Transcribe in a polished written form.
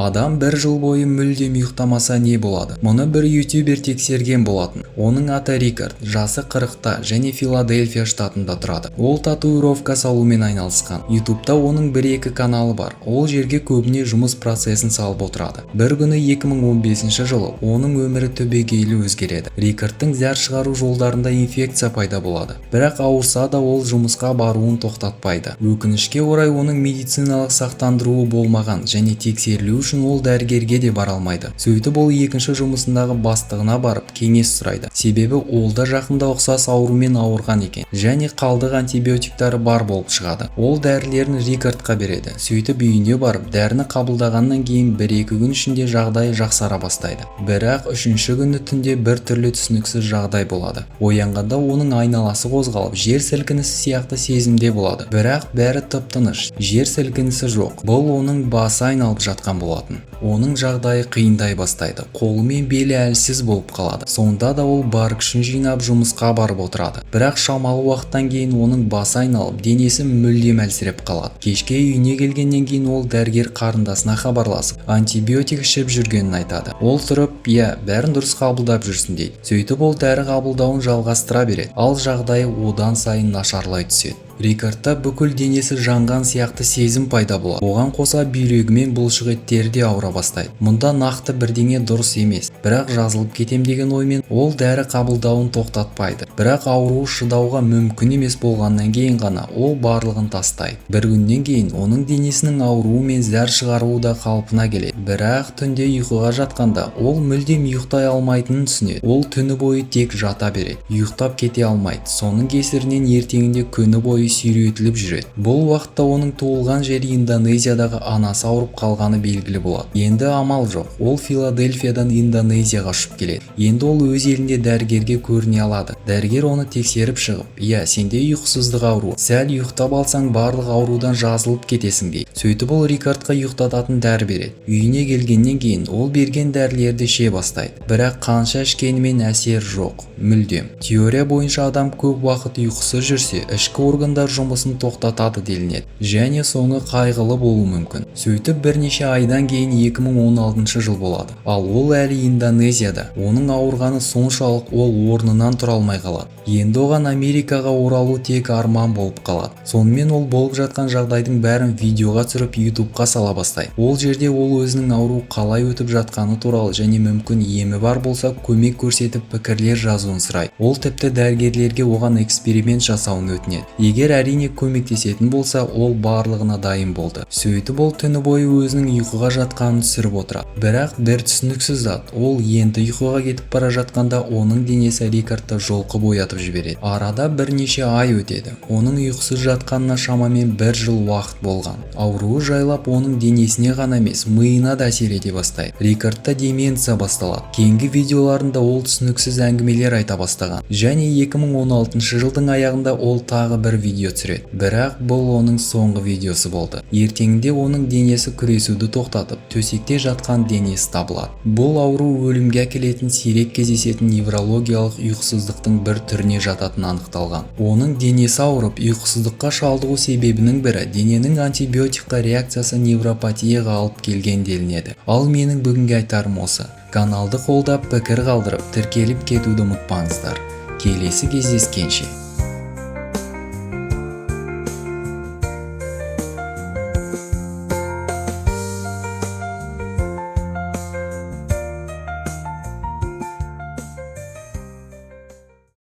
Адам бір жыл бойы мүлдем ұйықтамаса, не болады? Мұны бір ютубер тексерген болатын. Оның аты Рикард, жасы 40-та және Филадельфия штатында тұрады. Ол татуировка салумен айналысқан. Ютубта оның бір-екі каналы бар. Ол жерге көбіне жұмыс процесін салып отырады. Бір күні, 2015 жылы, оның өмірі түбегейлі өзгереді. Рикардтың зәр шығару жолдарында инфекция пайда болады. Бірақ ауырса да, ол жұмысқа баруын тоқтатпайды. Өкінішке орай, оның медициналық сақтандыруы болмаған және тексерілу үшін ол дәрігерге де бара алмайды. Сөйтіп, ол екінші жұмысындағы бастығына барып, кеңес сұрайды. Себебі ол да жақында ұқсас аурумен ауырған екен және қалдық антибиотиктары бар болып шығады. Ол дәрілерін Рикардқа береді. Сөйтіп, үйіне барып, дәріні қабылдағаннан кейін 1-2 күн ішінде жағдайы жақсара бастайды. Бірақ үшінші күні түнде бір түрлі түсініксіз жағдай болады. Оянғанда оның айналасы қозғалып, жер сілкінісі сияқты сезімде болады. Бірақ бәрі тып-тыныш, жер сілкінісі жоқ. Бұл оның басы айналып жатқан болатын. Оның жағдайы қиындай бастайды. Қолы мен белі әлсіз болып қалады. Сонда да ол бар күшін жинап, жұмысқа барып отырады. Бірақ шамалы уақыттан кейін оның басы айналып, денесі мүлдем әлсіреп қалады. Кешке үйіне келгеннен кейін ол дәрігер қарындасына хабарласып, антибиотик ішіп жүргенін айтады. Ол тұрып, «Иә, бәрін дұрыс қабылдап жүрсін», – дейді. Сөйтіп, ол дәрі қабылдауын жалғастыра береді. Ал жағдайы одан сайын нашарлай түседі. Рикардта бүкіл денесі жанған сияқты сезім пайда болады. Оған қоса бүйрегі мен бұлшық еттері де ауыра бастайды. Мұнда нақты бірдеңе дұрыс емес, бірақ жазылып кетем деген оймен ол дәрі қабылдауын тоқтатпайды. Бірақ ауруы шыдауға мүмкін емес болғаннан кейін ғана ол барлығын тастайды. Бір күннен кейін оның денесінің ауруы мен зәр шығаруы да қалпына келеді. Бірақ түнде ұйқыға жатқанда ол мүлдем ұйықтай алмайтынын түсінеді. Ол түні бойы тек жата береді, ұйықтап кете алмайды. Соның кесірінен ертеңінде күні бойы сүйретіліп жүреді. Бұл уақытта оның туылған жері Индонезиядағы анасы ауырып қалғаны белгілі болады. Енді амал жоқ, ол Филадельфиядан Индонезияға ұшып келеді. Енді ол өз елінде дәрігерге көріне алады. Дәрігер оны тексеріп шығып, «Иә, сенде ұйқысыздық ауруы, сәл ұйықтап алсаң, барлық аурудан жазылып кетесің», – дейді. Сөйтіп, ол Рикардқа ұйықтататын дәрі береді. Үйіне келгеннен кейін ол берген дәрілерді іше бастайды. Бірақ қанша ішкенімен, әсер жоқ мүлдем. Теория бойынша, адам көп уақыт ұйқысыз жүрсе, ішкі органдар жұмысын тоқтатады делінеді және соңы қайғылы болуы мүмкін. Сөйтіп, бірнеше айдан кейін 2016 жыл болады. Ал ол әлі Индонезияда. Оның ауырғаны соншалық, ол орнынан тұра алмай қалады. Енді оған Америкаға оралу тек арман болып қалады. Сонымен, ол болып жатқан жағдайдың бәрін видеоға түсіріп, ютубқа сала бастайды. Ол жерде ол өзінің ауруы қалай өтіп жатқаны туралы және мүмкін емі бар болса, көмек көрсетіп, пікірлер жазуын сұрайды. Ол тіпті дәрігерлерге оған эксперимент жасауын өтінеді. Егер, әрине, көмектесетін болса, ол барлығына дайын болды. Сөйтіп, ол түні бойы өзінің ұйқыға жатқанын түсіріп отырады. Бірақ бір түсініксіз зат: ол енді ұйқыға кетіп бара жатқанда, оның денесі Рикардты жұлқып оятып жібереді. Арада бірнеше ай өтеді. Оның ұйқысыз жатқанына шамамен бір жыл уақыт болған. Ауруы жайлап оның денесіне ғана емес, миына да әсер ете бастайды. Рикардта деменция басталады. Кейінгі видеоларында ол түсініксіз әңгімелер айта бастаған. Және 2016 жылдың аяғында ол тағы бір видео түсіреді. Бірақ бұл оның соңғы видеосы болды. Ертеңінде оның денесі күресуді тоқтатып, төсекте жатқан денесі табылады. Бұл ауру өлімге әкелетін сирек кездесетін неврологиялық ұйқысыздықтың бір түріне жататыны анықталған. Оның денесі ауырып, ұйқысыздыққа шалдығу себебінің бірі дененің антибиотикқа реакциясы невропатияға алып келген делінеді. Ал менің бүгінгі айтарым осы. Каналды қолдап, пікір қалдырып, тіркеліп кетуді ұмытпаңыздар. Келесі кездескенше!